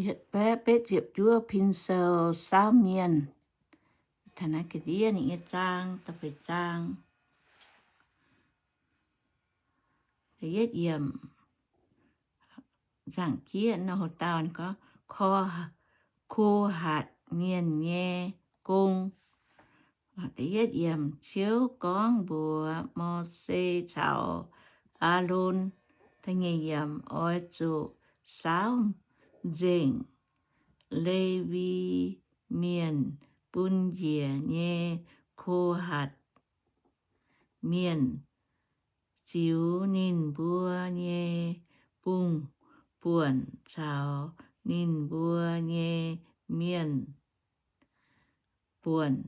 yietc baeqv betv ziepc juov, Pin Sou saauv mienh. Taux naaiv ga'ndiev ninh nyei zaang, da'feix zaang. Da'yietv yiemc, nzaangc jieqv nor, houc dauh gorngv, Ko, Ko^hatc Mienh nyei gong. Da'yietv yiemc, Ziouv gorngv mbuox Mose caux Aalon, da'nyeic yiemc, oix zuqc saauv nzengc Lewi Mienh bun njiec nyei Ko^hatc Mienh, ziux ninh mbuo nyei bung-buonc caux ninh mbuo nyei mienh buonc.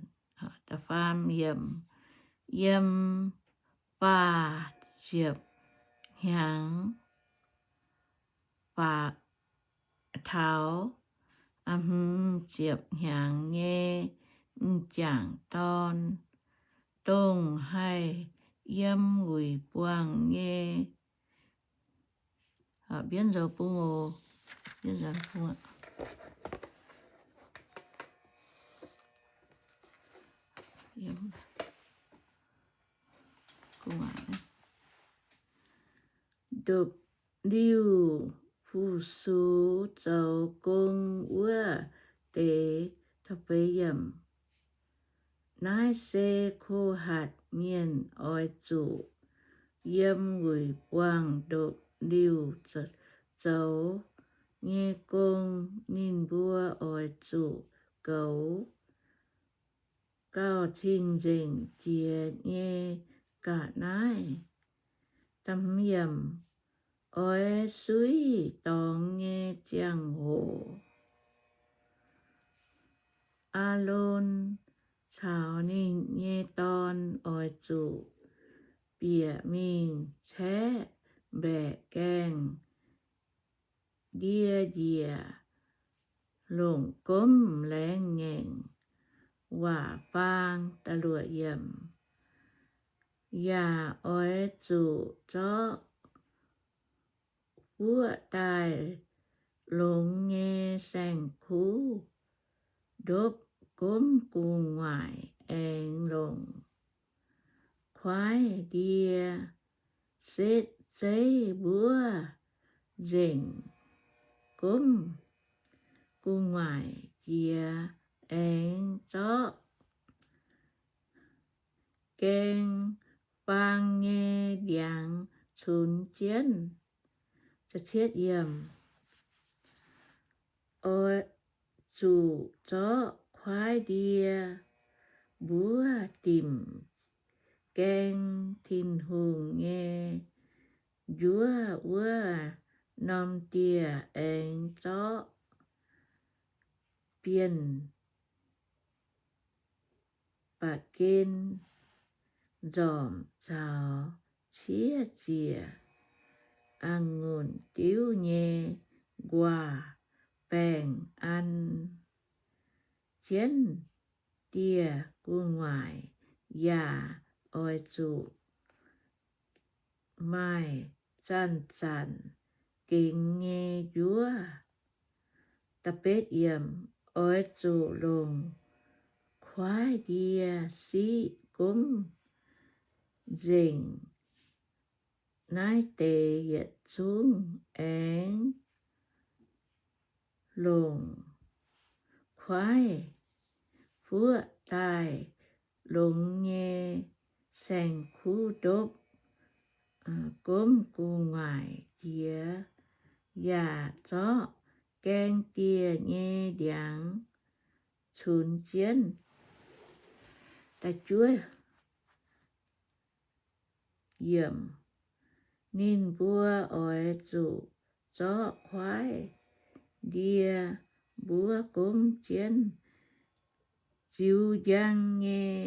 Da'faam yiemc, yiem faah ziepc hnyangx, faah, taux hmz ziepc hnyangx nyei m'jangc dorn, dongh haih yiem wuic buangh nyei. Mbienv nzou bung oc. Mbienv nzou bung. Ndopv-liuh fu-sux zoux gong wuov deix. Naaiv se Ko^hatc Mienh oix zuqc yiem wuic buangh ndopv-liuh zoux nyei gong. Ninh mbuo oix zuqc goux gauh cing-nzengc jiex nyei ga'naaiv. Oix suiv dorngx nyei ziangh hoc, Aalon caux ninh nyei dorn oix zuqc bieqc mingh caeqv mbaeqc gaengh ndie njiec, longc gomv laengz ngaengc waac baang. Yaac oix zuqc zorqv fuoqv daaih longx nyei saeng-kuv ndopv gomv gu'nguaaic aengx longc kuaaiv ndie setv zeiv mbuov nzengc gomv gu'nguaaic jiex, aengx zorqv gaeng faang nyei ndiangx cunx jienv. Oix zuqc zorqv kuaaiv ndie mbuov dimc gaeng Tin-Hungh nyei njuov wuov norm dieh, aengx zorqv bienh ba'gen nzormc caux ciev ziec a'ngunc diuv nyei nquaah-baengh an jienv dieh gu'nguaaic. Yaac oix zuqc maaih zanc-zanc gengx nyei njuov. Oix zuqc longc kuaaiv ndie siqv gomv nzengc naaiv deix yietc zungv, aengx longc kuaaiv fuoqv daaih longx nyei saeng-kuv ndopv gomv gu'nguaaic jiex, yaac zorqv gaeng dieh nyei ndiangx cunx jienv. Ninh mbuo oix zuqc zorqv kuaaiv ndie mbuov gomv jienv ziux njang nyei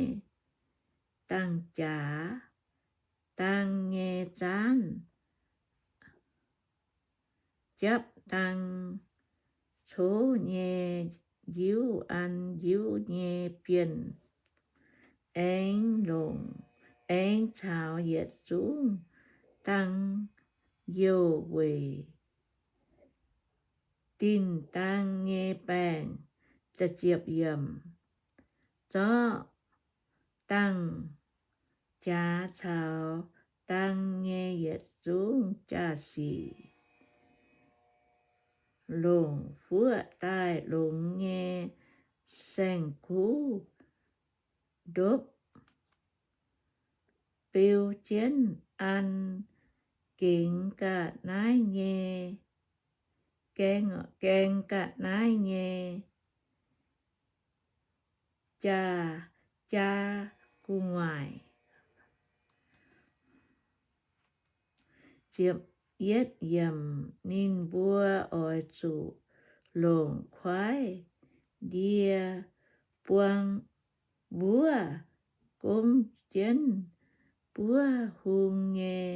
dang-jaax, dang nyei zaanv, japv dang cov nyei njiuv an njiuv nyei bienh, aengx longc, aengx caux yietc zungv dang youh weic dinh dang nyei baengc. Zorqv dangh jaax caux dang nyei yietc zungv jaa-sic, longc fuoqv daaih longx nyei saeng-kuv ndopv, beu jienv an gengx ga'naaiv nyei, gaeng, gaeng ga'naaiv nyei jaa, jaa gu'nguaaic. Ziepc yietv yiemc, ninh mbuo oix zuqc longc kuaaiv ndie buang mbuov, gomv jienv buov hung nyei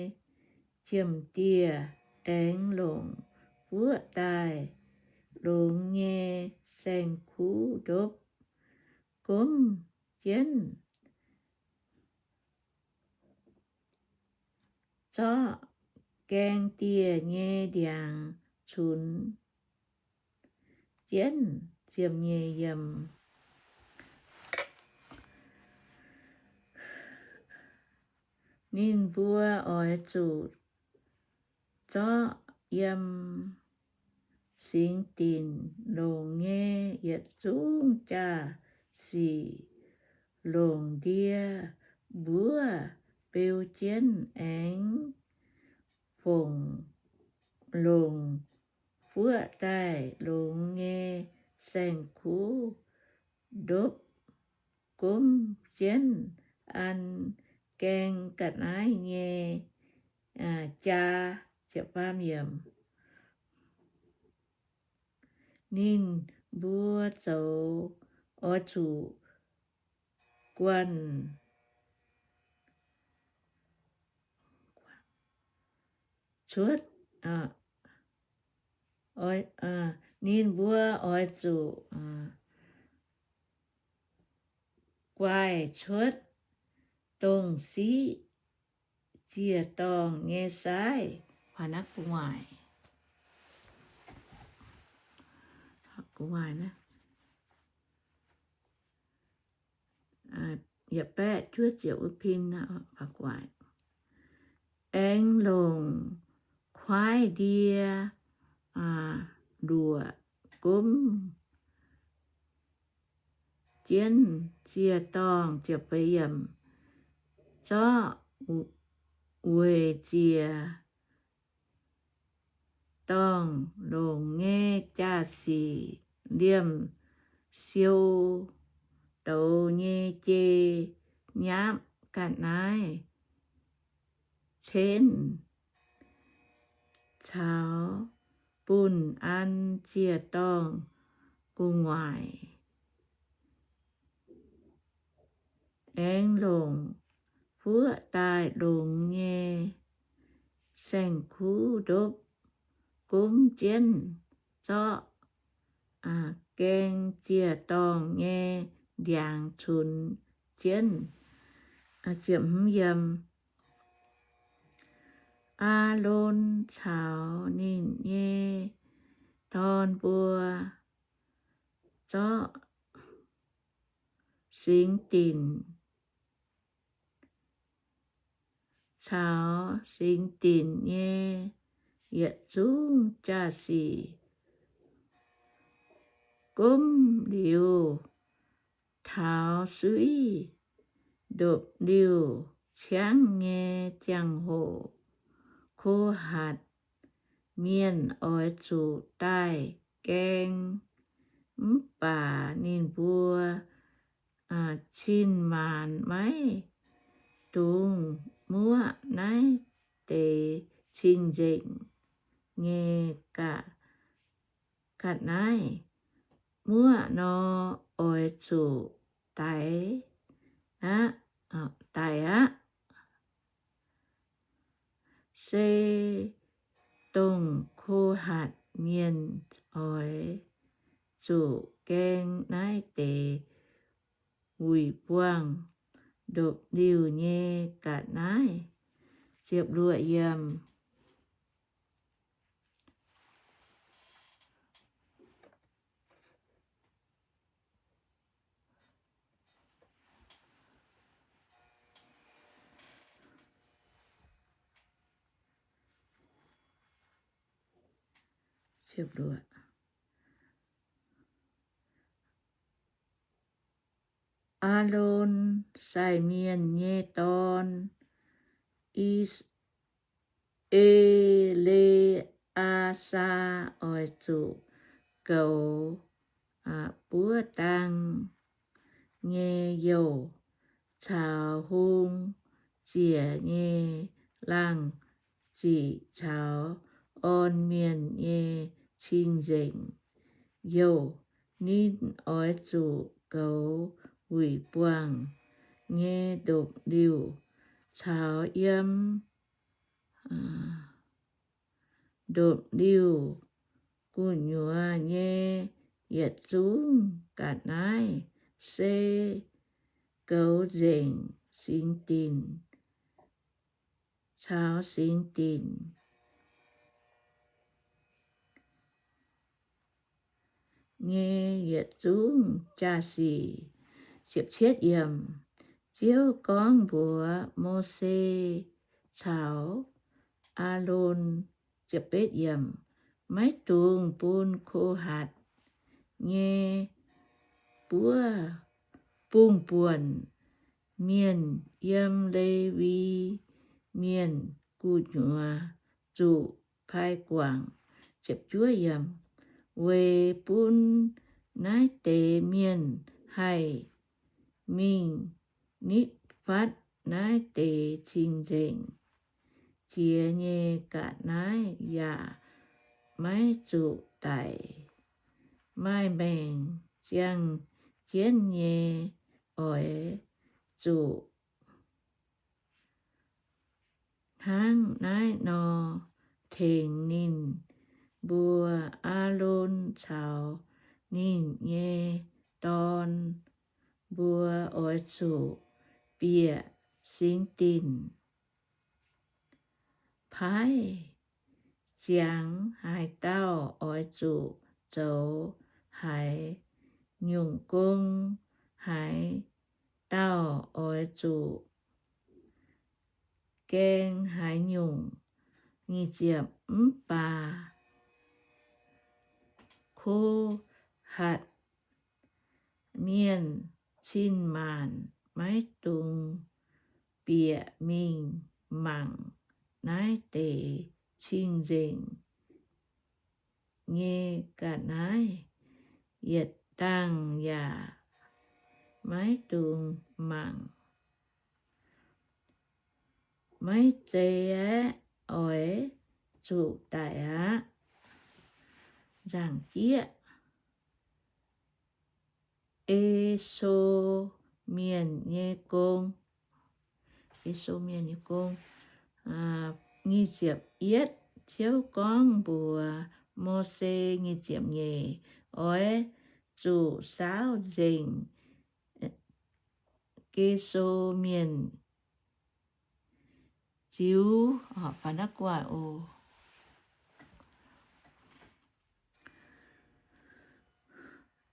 qiem-dieh, aengx longc fuoqv daaih longx nyei saeng-kuv ndopv, gomv jienv zorqv gaeng dieh nyei ndiangx cunx jienv. Ziepc nyeic yiemc, ninh mbuo oix zuqc zorqv yiem singx dinc longc nyei yietc zungv jaa-sic longc ndie mbuov beu jienv, aengx fongc longc fuoqv daaih longx nyei saeng-kuv ndopv, gomv jienv an gaeng ga'naaiv nyei jaa. Ninh mbuo zoux oix zuqc guanh cuotv, ninh mbuo oix zuqc guaih cuotv dongh siqv ziec-dorngh nyei saaiv. Aengx longc kuaaiv ndie luoqc gomv jienv ziec-dorngh. Zorqv weic ziec-dorngh longc nyei jaa-sic liemh siou douz nyei jei nyapv ga'naaiv cenv caux bunh an ziec-dorngh gu'nguaaic. Aengx longc fuoqv daaih longx nyei saeng-kuv ndopv gomv jienv zorqv gaeng ziec-dorngh nyei ndiangx cunx jienv. Aalon caux ninh nyei dorn mbuo zorqv singx dinc caux singx dinc nyei yietc zungv jaa-sic gomv liuz, taux suiv ndopv-liuh ciangv nyei ziangh hoc, Ko^hatc Mienh oix zuqc daaih gaeng. Mv baac ninh mbuo cin-maanc maiv dungx muoqv naaiv deix cing-nzengc nyei ga'naaiv. Muoqv nor, oix zuqc daix aqv, daix aqv. Se dongh Ko^hatc Mienh oix zuqc gaeng naaiv deix wuic buangh ndopv-liuh nyei ga'naaiv. Ziepc luoqc yiemc. Aalon sai mienh nyei dorn, E- E^le^aa^saa, oix zuqc goux buov dang nyei youh caux hung ziec nyei laangh ziqc caux orn mienh nyei cing-nzengc youh. Ninh oix zuqc goux wuic buangh nyei ndopv-liuh caux yiem ndopv-liuh gu'nyuoz nyei yietc zungv ga'naaiv se goux nzengc singx dinc caux singx dinc nyei yietc zungv jaa-sic. Ziouv gorngv mbuox Mose caux Aalon, Maiv dungx bun Ko^hatc nyei buov bungx-buonc mienh yiem Lewi Mienh gu'nyuoz zuqc pai guangc, weic bun naaiv deix mienh haih mingh nitv fatv naaiv deix cing-nzengc jiex nyei ga'naaiv yaac maiv zuqc daic. Maaih maengc ziangh jienv nyei oix zuqc hnangv naaiv nor tengx ninh mbuo. Aalon caux ninh nyei dorn mbuo oix zuqc bieqc singx dinc paaiv ziangx haaix dauh oix zuqc zoux haaix nyungc gong, haaix dauh oix zuqc gaeng haaix nyungc. Mv baac Ko^hatc Mienh cin-maanc maiv dungx bieqc mingh mangc naaiv deix cing-nzengc nyei ga'naaiv, yietc dangh yaac maiv dungx mangc. Maiv zeiz aeqv, oix zuqc daic aqv. Nzaangc jieqv. E^so Mienh nyei gong. E^so Mienh nyei gong. Nyic ziepc yietv. Ziouv gorngv mbuox Mose, nyic ziepc nyeic, oix zuqc saauv nzengc Ge^so Mienh ziux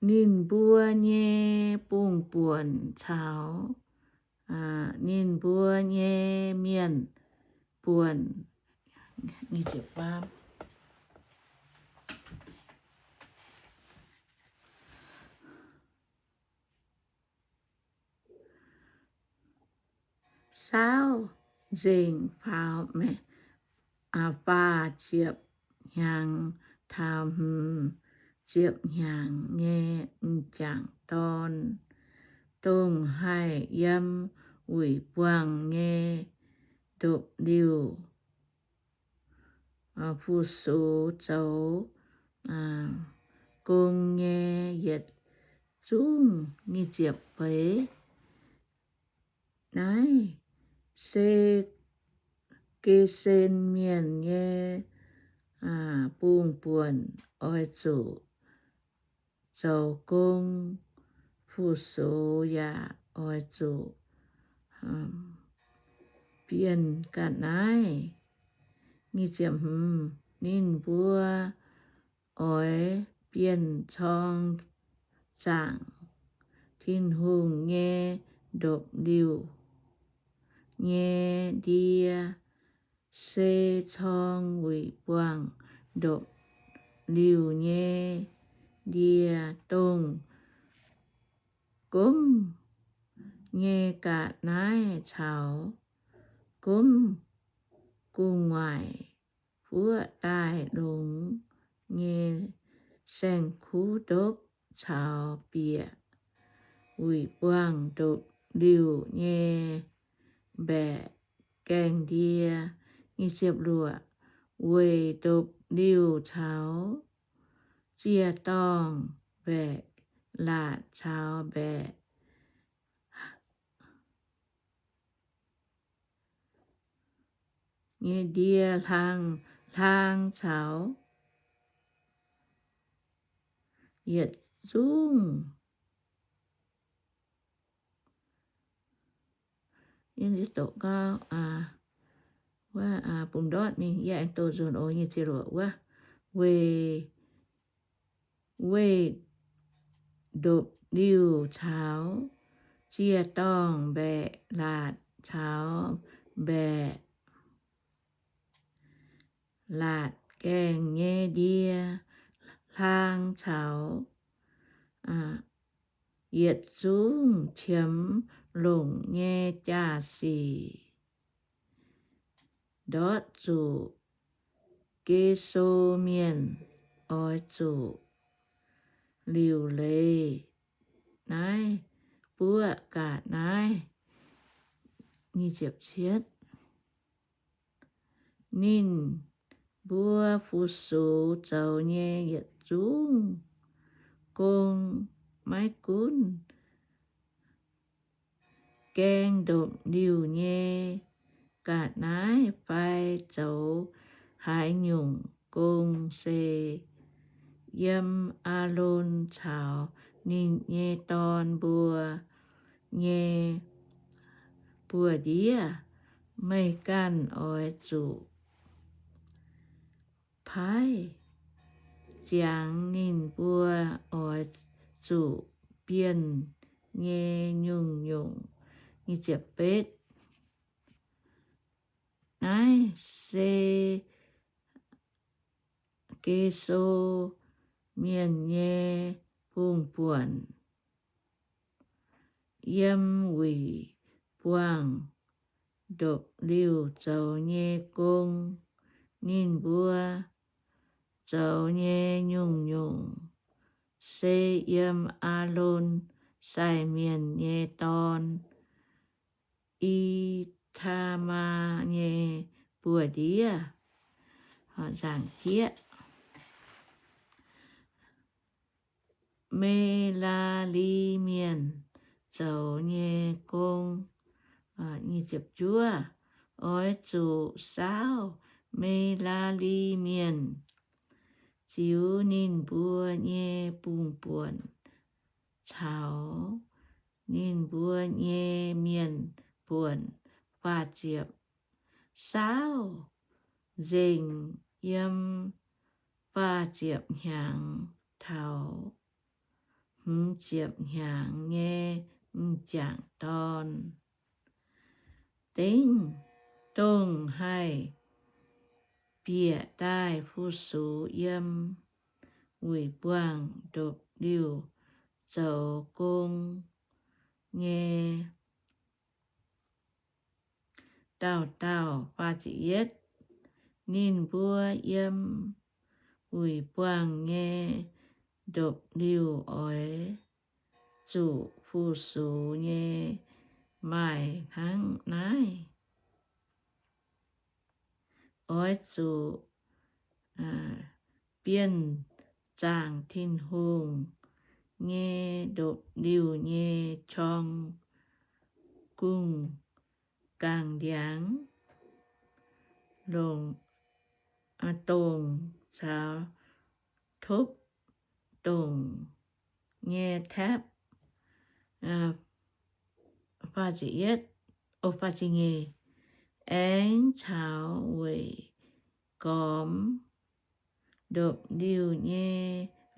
ninh mbuo nyei bungx-buonc caux ninh mbuo nyei mienh buonc. Saauv nzengc faaux, faah ziepc hnyangx taux hmz ziepc hnyangx nyei m'jangc dorn, dongh haih yiem wuic buangh nyei ndopv-liuh fu-sux zoux gong nyei yietc zungv. Nyic ziepc feix. Naaiv se Ge^sen Mienh nyei bungx-buonc oix zuqc zoux gong fu-sux yaac oix zuqc bienh ga'naaiv. Ninh mbuo oix bienh corng zaangc Tin-Hungh nyei ndopv-liuh nyei ndie, se corng wuic buangh ndopv liuh nyei ndie, dongh gomv nyei ga'naaiv caux gomv gu'nguaaic fuoqv daaih longx nyei saeng-kuv ndopv caux bieqc wuic buangh ndopv-liuh nyei mbaeqc gaengh ndie. Weic ndopv-liuh caux ziec-dorngh mbaeqc, laatc caux mbaeqc nyei ndie, hlang, hlang caux yietc zungv doqc gau, wuov bungx ndortv mingh, yie aengx doqc nzunc oc, nyic ziepc luoqc wuov. Weih, weih ndopv-liuh caux ziec-dorngh mbaeqc, laatc caux mbaeqc, laatc gaengh nyei ndie, hlang caux yietc zungv qiemx longc nyei jaa-sic ndortv zuqc Ge^so Mienh oix zuqc liuc leiz naaiv buoqv ga'naaiv. Ninh mbuo fu-sux zoux nyei yietc zungv gong, maiv gunv gaeng ndopv-liuh nyei ga'naaiv fai zoux haaix nyungc gong, se yiem Aalon caux ninh nyei dorn mbuo nyei buoz-ndiev. Meih ganh oix zuqc paaiv ziangx ninh mbuo oix zuqc bienh nyei nyungc-nyungc. Naaiv se Ge^so Mienh nyei bungh buonc. Yiem wuic buangh ndopv-liuh zoux nyei gong, ninh mbuo zoux nyei nyungc-nyungc se yiem Aalon sai mienh nyei dorn, Itc^taa^maa nyei buoz-ndiev. Nzaangc jieqv, Me^laa^li Mienh zoux nyei gong. Oix zuqc saauv Me^laa^li Mienh ziux ninh mbuo nyei bungh buonc caux ninh mbuo nyei mienh buonc faah ziepc saauv nzengc yiem faah ziepc hnyangx taux hmz ziepc hnyangx nyei m'jangc dorn. Dengv dongh haih bieqc daaih fu-sux yiem wuic buangh ndopv-liuh zoux gong nyei dauh dauh. Ninh mbuo yiem wuic buangh nyei ndopv-liuh oix zuqc fu-sux nyei maaih hnangv naaiv. Oix zuqc bienh zaangc Tin-Hungh nyei ndopv-liuh nyei qorng gungh gangh ndiangx, longc, dongc caux topv dongc nyei taepv. Aengx caux weic gormx ndopv-liuh nyei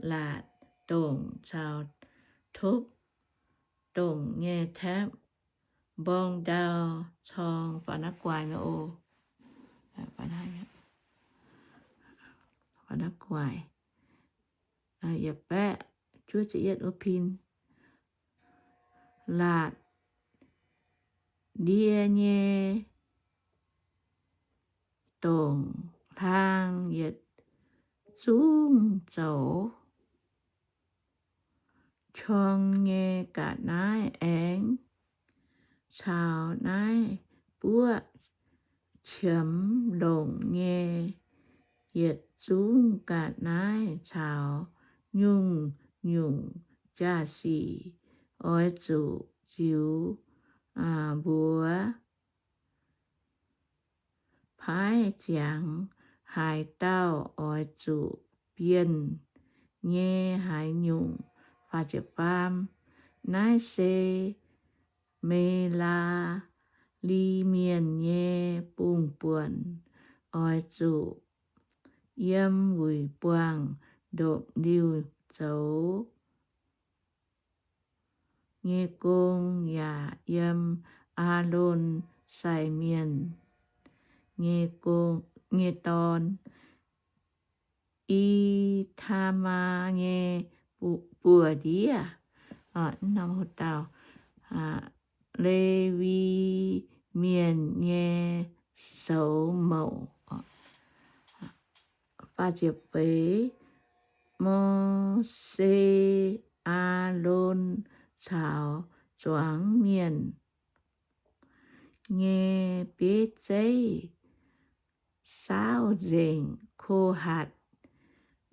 laatc dongc caux topv dongc nyei taepv mborng ndau corng. Faaux naaiv guaax mi'aqv oc. Faaux naaiv guaax. yietc baeqv juov ziepc yietv wuov pin. Laatc ndie nyei dongc hlang yietc zungv zoux. Qorng nyei ga'naaiv aengx caux naaiv buoqv qiemx longc nyei yietc zungv ga'naaiv caux nyungc-nyungc jaa-sic oix zuqc ziux mbuox paaiv ziangx. Haaix dauh oix zuqc bienh nyei haaix nyungc. Naaiv se Melaa^li Mienh nyei bungx-buonc oix zuqc yiem wuic buangh ndopv-liuh zoux nyei gong, yaac yiem Aalon sai mienh nyei gong, nyei dorn, Itc^taa^maa nyei buoz-ndiev, Lewi Mienh nyei soux mouc. Mose, Aalon caux zuangx mienh nyei bieiv zeiv saauv nzengc Ko^hatc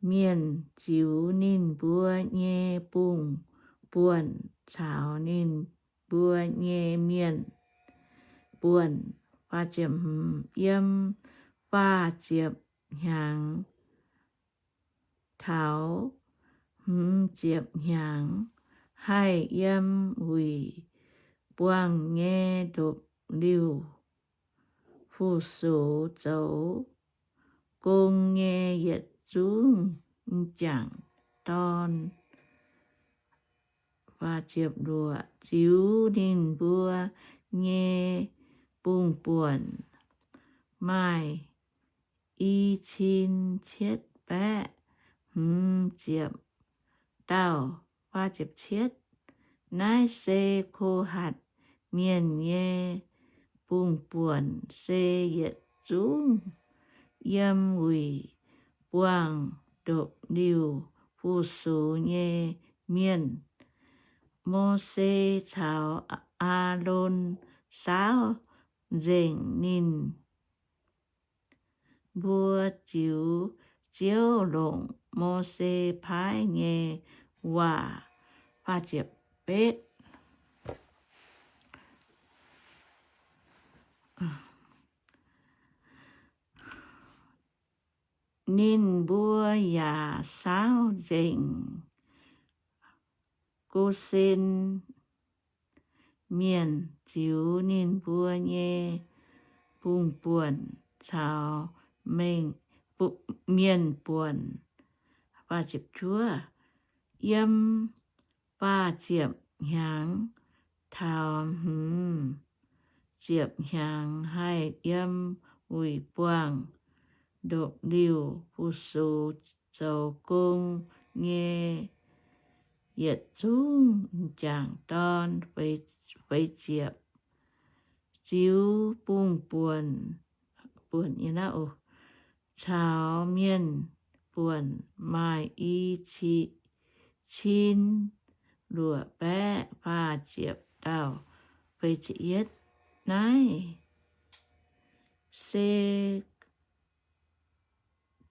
Mienh ziux ninh mbuo nyei bungx-buonc caux ninh mbuo nyei mienh buonc. Yiem faah ziepc hnyangx taux hmz ziepc hnyangx, haih yiem wuic buangh nyei ndopv-liuh fu-sux zoux gong nyei yietc zungv m'jangc dorn, ziux ninh mbuo nyei bungx-buonc maaih i cin cietv baeqv hmz ziepc dauh. Naaiv se Ko^hatc Mienh nyei bungx-buonc, se yietc zungv yiem wuic buangh ndopv-liuh fu-sux nyei mienh. Mose caux Aalon saauv nzengc ninh mbuo ziux Ziouv longc Mose paaiv nyei waac. Ninh mbuo yaac saauv nzengc Gosen Mienh, ziux ninh mbuo nyei bungx-buonc caux mienh buonc. Yiem faah ziepc hnyangx taux hmz ziepc hnyangx haih yiem wuic buangh ndopv-liuh fu-sux zoux gong nyei yietc zungv m'jangc dorn. Feix ziepc, ziux bungx-buonc, buonc caux mienh buonc maaih i cin luoqc baeqv faah ziepc dauh. Naaiv se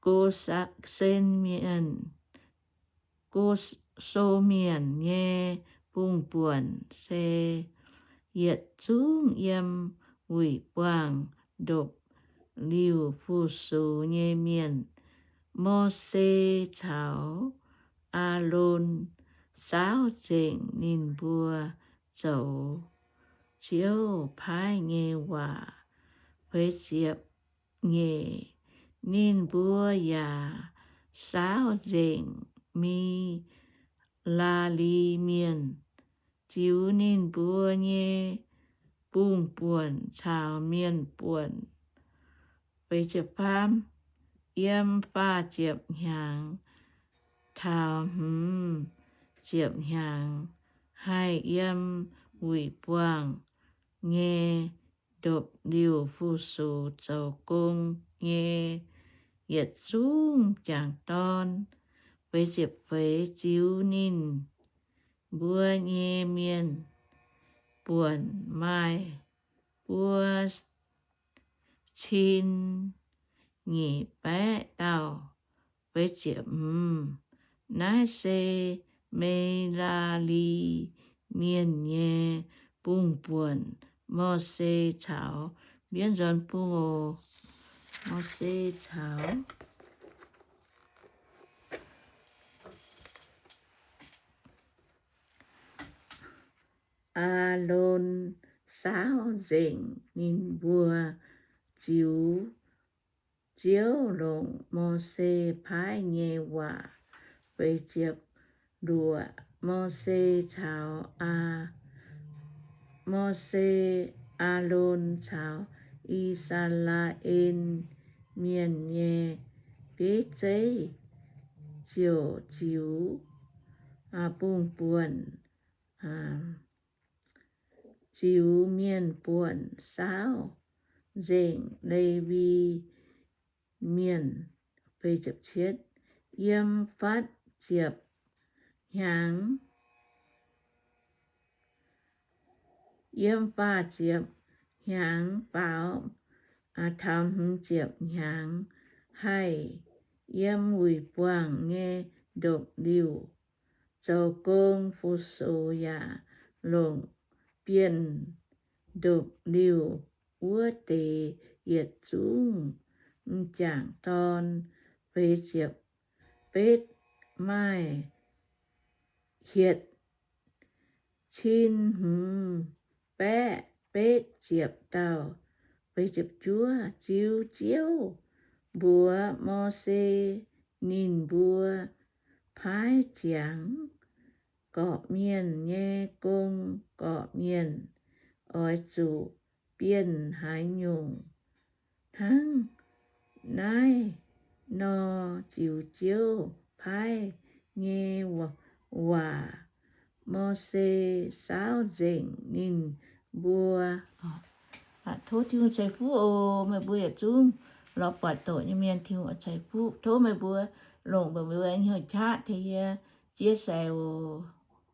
Gosen Mienh, Gosen Mienh nyei bungx-buonc, se yietc zungv yiem wuic buangh ndopv-liuh fu-sux nyei mienh. Mose caux Aalon saauv nzengc ninh mbuo zoux Ziouv paaiv nyei waac. Feix ziepc nyeic, ninh mbuo yaac saauv nzengc Milaa^li Mienh, ziux ninh mbuo nyei bungx-buonc caux mienh buonc. Yiem faah ziepc hnyangx taux hmz ziepc hnyangx, haih yiem wuic buangh nyei ndopv-liuh fu-sux zoux gong nyei yietc zungv m'jangc dorn. Feix ziepc feix, ziux ninh mbuo nyei mienh buonc maaih buo cin nyic baeqv dauh. Feix ziepc hmz, naaiv se Me^laa^li Mienh nyei bungh buonc. Mose caux, mbienv nzuonx bung oc. Mose caux Aalon saauv nzengc ninh mbuo ziux Ziouv longc Mose paaiv nyei waac. Feix ziepc luoqc, Mose caux Aa, Mose, Aalon caux I^saa^laa^en Mienh nyei bieiv zeiv ziouc ziux bungh buonc, ziux mienh buonc saauv nzengc Lewi Mienh. Yiem faatv ziepc hnyangx, yiem faah ziepc hnyangx faaux taux hmz ziepc hnyangx, haih yiem wuic buangh nyei ndopv-liuh zoux gong fu-sux yaac longc bienh ndopv-liuh wuov deix yietc zungv m'jangc dorn. Feix ziepc betv, maaih hietc cin hmz baeqv betv ziepc dauh. Feix ziepc juov, ziux Ziouv mbuox Mose, ninh mbuo paaiv ziangx gorqv-mienh nyei gong, gorqv-mienh oix zuqc bienh haaix nyungc hnangv naaiv nor. Ziux Ziouv paaiv nyei waac, Mose saauv nzengc ninh mbuo. Tov Tin-Hungh ceix fuqv oc. Meih mbuo yietc zungv lorz buatc doqc nyei mienh, Tin-Hungh oix ceix fuqv. Tov meih mbuo longc meih mbuo nyei hnyouv qaqv tengx yie chia sẻ oc.